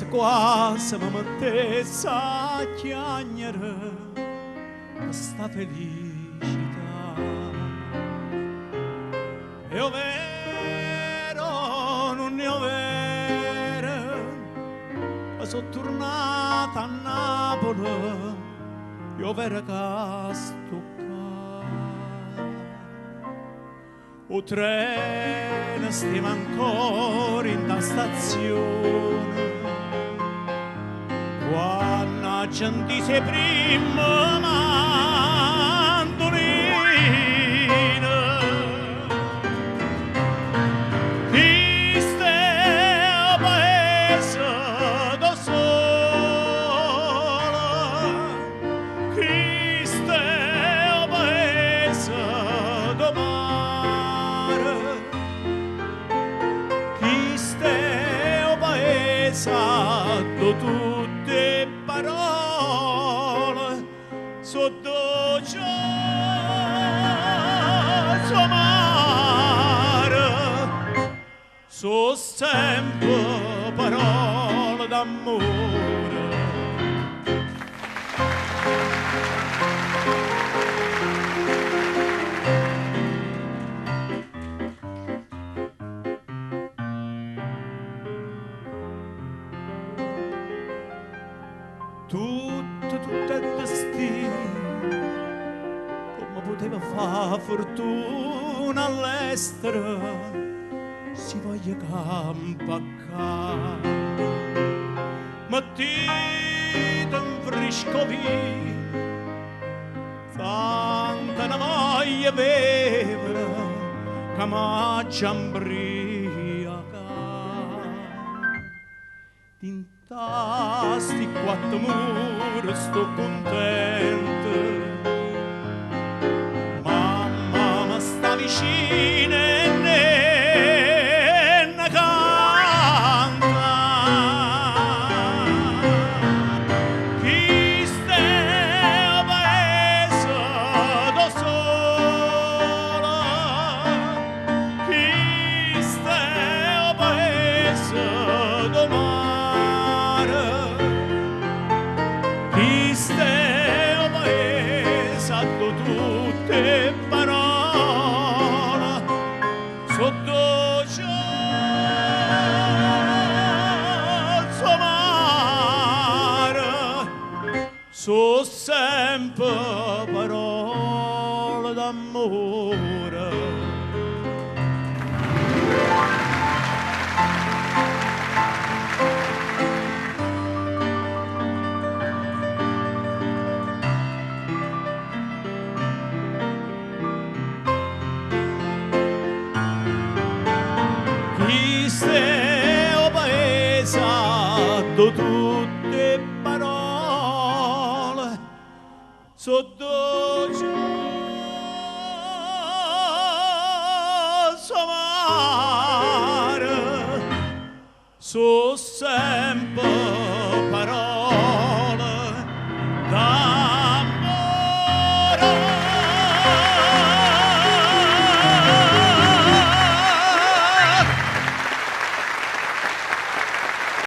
Quasi quasi me mettesse a chiagnere pe' 'sta felicità. È overo o nun è overo ca so' turnato a Napule, è overo ca sto ccà. 'O treno steva ancora 'int' 'a stazione quanno aggio 'ntiso 'e primma mandulina. Chisto è 'o paese d' 'o sole, chisto è 'o paese d' 'o mare, chisto è 'o paese addò tutt' 'e parole so' doce so' amare, so' sempe parole d'ammore. Tutto, tutto è destino, comme puteva fa fortuna all'estero, si voglio campa ccà. Mettite 'n frisco vino, tanta ne voglio vevere, ca m'aggia 'mbriacà. Dint'a sti quatto mura sto cuntento, mamma me sta vicino e nenna canta. Chisto è 'o paese d' 'o sole, chisto è 'o paese d' 'o mare, chisto è 'o paese addò tutt' 'e parole so' doce so' amare, so' sempe parole d'ammore. Chisto è 'o paese addò tutt' 'e parole so' doce so' amare, so' sempe